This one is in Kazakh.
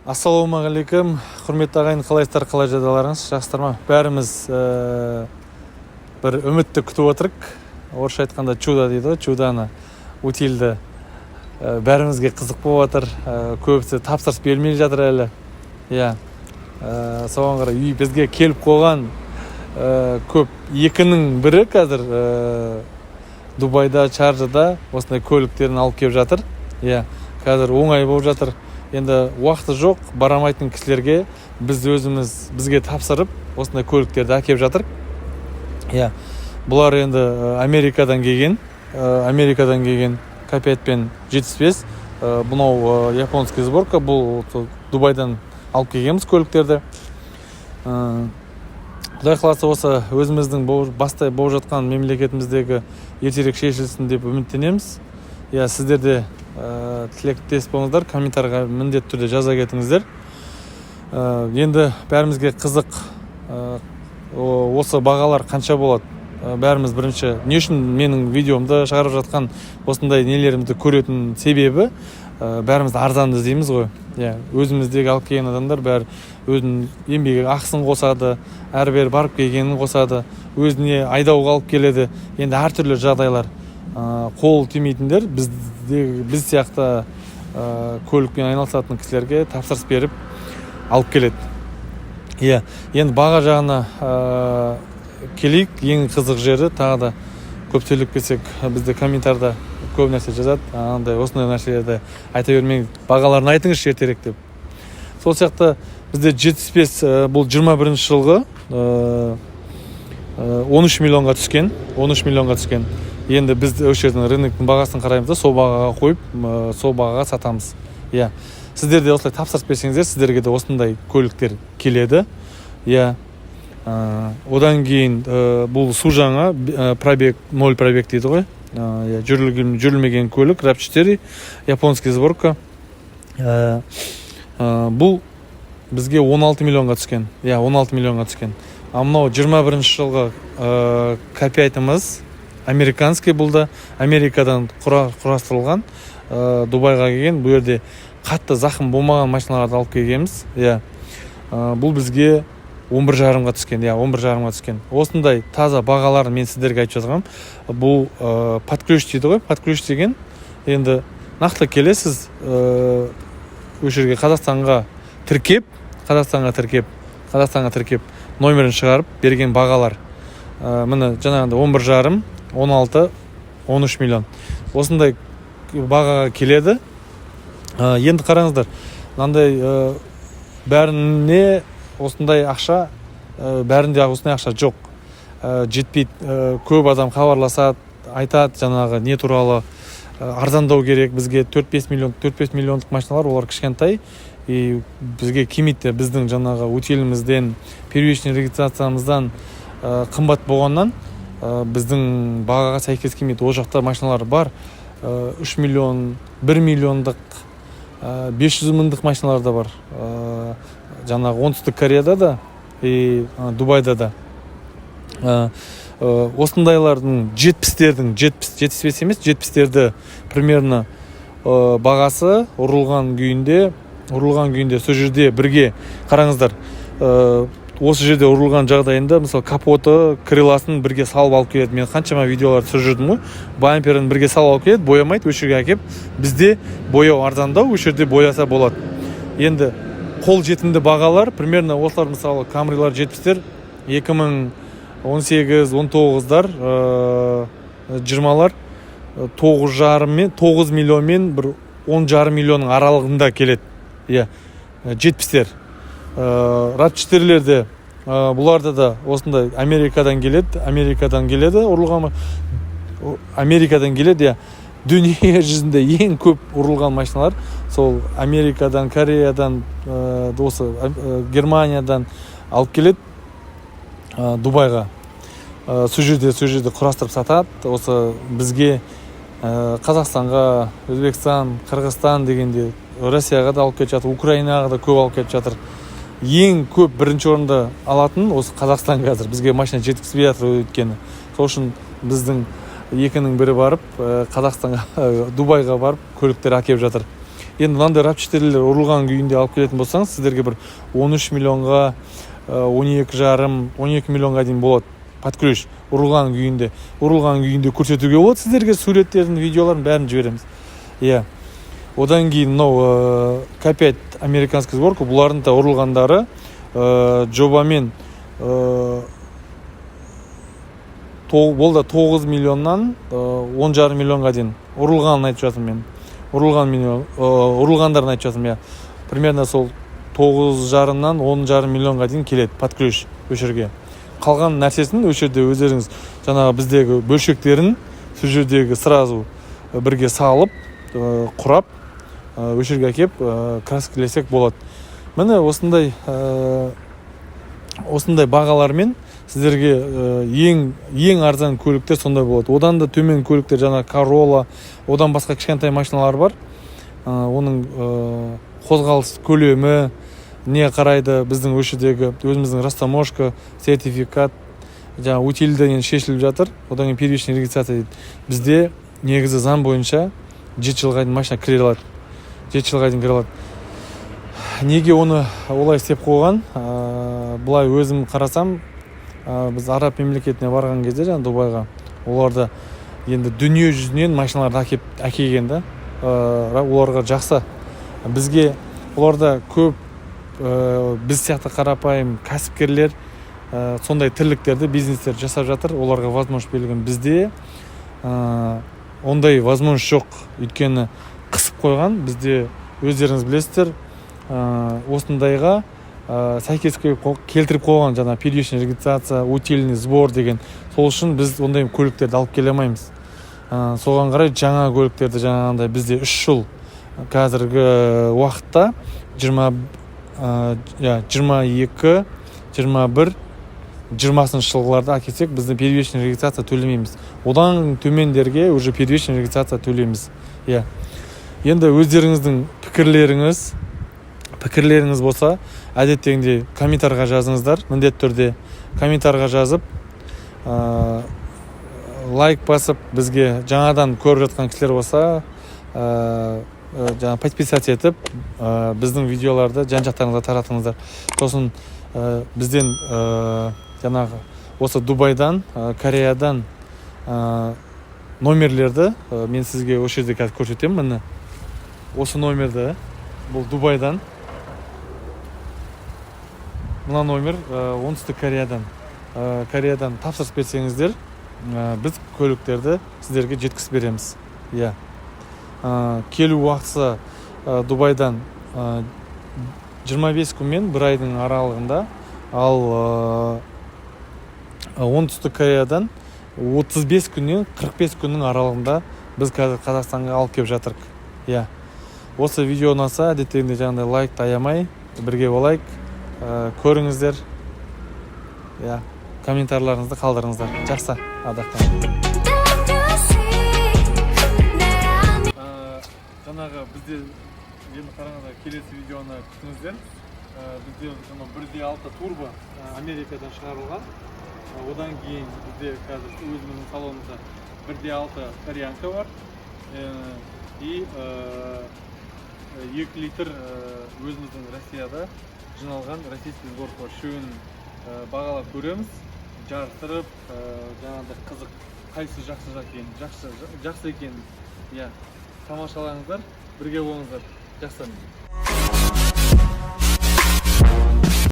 Ассалаумағалейкум, құрметті ағайын! Қалайсыздар, қалай жағдайларыңыз, жақсыздар ма? Бәріміз бір үмітті күтіп отырық. Орысша айтқанда, чудо дейді ғой, чудоны, утильді. Бәрімізге қызық болып жатыр. Көбісі тапсырыс бермей жатыр әлі, иә. Соған қарай үй бізге келіп қойған көп. Екінің бірі қазір Дубайда, Шарджада осындай көліктерін алып келіп жатыр, иә. Қазір оңай болып жатыр. Енді уақыты жоқ, бара алмайтын кісілерге біз өзіміз, бізге тапсырып, осындай көліктерді әкеліп жатыр, иә. Бұлар енді Америкадан келген, Америкадан келген К5 пен 75. Мынау японский сборка. Бұл Дубайдан алып келгенбіз көліктерді. Құдай қаласа, осы өзіміздің бастай болып жатқан мемлекетіміздегі ертерек шешілсін деп үміттенеміз, иә. Сіздер де тілектес болыңыздар, комментарийға міндетті түрде жаза кетіңіздер. Енді бәрімізге қызық, осы бағалар қанша болады? Бәріміз бірінші не үшін менің видеомды шығарып жатқан, осындай нелерімді көретін себебі, бәріміз арзанды іздейміз ғой, иә. Өзіміздегі алып келген адамдар бәрі өзінің еңбегі ақысын қосады, әрі бері барып келгенін қосады, өзіне айдауға алып келеді. Енді әртүрлі жағдайлар. Қол тимейтіндер бізде, біз сияқты көлікпен айналысатын кісілерге тапсырыс беріп алып келеді, иә. Енді баға жағына келейік. Ең қызық жері, тағы да көп сөйлеп кетсек, бізде комментарийда көп нәрсе жазады: андай, осындай нәрселерді айта бермей, бағаларын айтыңызшы ертерек деп. Сол сияқты бізде 75, бұл 21 жылғы, 13 миллионға түскен, 13 миллионға түскен. Енді біз осы жердің, рыноктың бағасын қараймыз да, сол бағаға қойып, сол бағаға сатамыз, иә. Сіздер де осылай тапсырыс берсеңіздер, сіздерге де осындай көліктер келеді, иә. Одан кейін бұл су жаңа, пробег ноль, пробег дейді ғой, иә, жүрілген, жүрілмеген көлік, RAV 4, японский сборка. Бұл бізге 16 миллионға түскен, иә, 16 миллионға түскен. А мынау 21 жылғы К5-іміз, американский, бұл да Америкадан құрастырылған, Дубайға келген. Бұл жерде қатты зақым болмаған машиналарды алып келгенбіз, иә. Бұл бізге 11,5-ға түскен, иә, 11,5-ға түскен. Осындай таза бағаларын мен сіздерге айтып жатқанмын. Бұл под ключ дейді ғой. Под ключ деген енді нақты келесіз, осы жерге Қазақстанға тіркеп, Қазақстанға тіркеп, номерін шығарып берген бағалар. Міне, жаңағындай 11,5, 16, 13 миллион, осындай бағаға келеді. Енді қараңыздар, мынандай бәріне осындай ақша, бәрінде осындай ақша жоқ, жетпейді. Көп адам хабарласады, айтады жаңағы не туралы, арзандау керек бізге, 4-5 миллион. 4-5 миллиондық машиналар, олар кішкентай и бізге келмейді. Біздің жаңағы утилімізден, первичный регистрациямыздан қымбат болғаннан, біздің бағаға сәйкес келмейді. Ол жақта машиналар бар, 3 миллион, 1 миллиондық, 500 мыңдық машиналар да бар, жаңағы Оңтүстік Кореяда да и Дубайда да. Осындайлардың, 70-тердің, 70, 75 емес, 70-терді примерно бағасы ұрылған күйінде сол жерде бірге қараңыздар. Осы жерде ұрылған жағдайында, мысалы, капоты, крыласын бірге салып алып келеді. Мен қаншама видеолар түсіріп жүрдім ғой. Бамперін бірге салып алып келеді, боямайды. Осы жерге әкеліп, бізде бояу арзандау, осы жерде бояса болады. Енді қол жетімді бағалар примерно осылар. Мысалы, Камрилар, 70-тер, 2018, 19-дар, 20-лар, 9,5 мен 9 миллион мен бір 10,5 миллионның аралығында келеді, иә, 70-тер. RAV 4-лерде, бұларда да осындай Америкадан келеді, Америкадан келеді, ұрылған, Америкадан келеді, иә. Дүние жүзінде ең көп ұрылған машиналар сол Америкадан, Кореядан, осы Германиядан алып келеді Дубайға. Сол жерде құрастырып сатады. Осы бізге, Қазақстанға, Өзбекстан, Қырғызстан дегенде, Россияға да алып келіп жатыр, Украинаға да көп алып келіп жатыр. Ең көп бірінші орынды алатын осы Қазақстан. Қазір бізге машина жеткізбей жатыр өйткені. Сол үшін біздің екінің бірі барып, Қазақстанға, Дубайға барып көліктер әкеліп жатыр. Енді мынандай RAV4-лер ұрылған күйінде алып келетін болсаңыз, сіздерге бір 13 миллионға, 12,5, 12 миллионға дейін болады под ключ ұрылған күйінде. Ұрылған күйінде көрсетуге болады сіздерге, суреттерін, видеоларын, бәрін жібереміз, иә. Одан кейін мынау К5, американский сборка, бұлардың да ұрылғандары жобамен бұл да 9 миллионнан 10,5 миллионға дейін. Ұрылғанын айтып жатырмын мен, ұрылған миллион, ұрылғандарын айтып жатырмын, иә. Примерно сол 9,5-нан 10,5 миллионға дейін келеді под ключ осы жерге. Қалған нәрсесін осы жерде өздеріңіз жаңағы біздегі бөлшектерін сол жердегі сразу бірге салып, құрап, осы жерге әкеліп, краскілесек болады. Міне, осындай бағалармен сіздерге ең ең арзан көліктер сондай болады. Одан да төмен көліктер жаңа Королла, одан басқа кішкентай машиналар бар. Оның қозғалыс көлемі не қарайды, біздің осы жердегі өзіміздің растаможка, сертификат, жаңағы утильден енді шешіліп жатыр. Одан кейін первичный регистрация дейді. Бізде негізі заң бойынша 7 жылға дейін машина кіре алады, 7 жылға дейін кіре алады. Неге оны олай істеп қойған? Былай өзім қарасам, біз араб мемлекетіне барған кезде, жаңағы Дубайға, оларда енді дүние жүзінен машиналарды әкелген да. Оларға жақсы, бізге оларда көп біз сияқты қарапайым кәсіпкерлер сондай тірліктерді, бизнестерді жасап жатыр. Оларға возможность берілген. Бізде ондай возможность жоқ, өйткені қысып қойған. Бізде, өздеріңіз білесіздер, осындайға сәйкес келтіріп қойған жаңа первичная регистрация, утильный сбор деген. Сол үшін біз ондай көліктерді алып келе алмаймыз. Соған қарай жаңа көліктерді, жаңағындай бізде 3 жыл, қазіргі уақытта жиырма, иә, 22, 21, 20-жылғыларды әкелсек, біздің первичный регистрация төлемейміз. Одан төмендерге уже первичный регистрация төлейміз, иә. Енді өздеріңіздің пікірлеріңіз болса, әдеттегідей комментарийға жазыңыздар. Міндетті түрде комментарийға жазып, лайк басып, бізге жаңадан көріп жатқан кісілер болса, жаңа подписаться етіп, біздің видеоларды жан жақтарыңызға таратыңыздар. Сосын бізден жаңағы осы Дубайдан, Кореядан номерлерді мен сізге осы жерде қазір көрсетемін. Міне, осы номерді, бұл Дубайдан, мына номер Оңтүстік Кореядан. Кореядан тапсырыс берсеңіздер, біз көліктерді сіздерге жеткізіп береміз, иә. Келу уақытысы Дубайдан 25 күн мен бір айдың аралығында, ал Оңтүстік Кореядан 35 күннен 45 күннің аралығында біз қазір Қазақстанға алып келіп жатырмық, иә. Осы видео ұнаса, әдеттегідей жаңағыдай лайкты аямай бірге болайық. Көріңіздер, иә, комментарийларыңызды қалдырыңыздар. Жақсы, ардақтан. Don't you see that I Жаңағы бізде енді қараңыздар, келесі видеоны күтіңіздер. Бізде жаңа 1,6 турбо, Америкадан шығарылған. Одан кейін бізде қазір өзіміздің салонымызда 1,6 кореянка бар и 2 литр өзіміздің Россияда жиналған российский сборка бар. Үшеуін бағалап көреміз, жарыстырып, жаңағыдай қызық, қайсысы жақсы екенін, жақсы екенін, иә, тамашалаңыздар, бірге болыңыздар. Жақсы.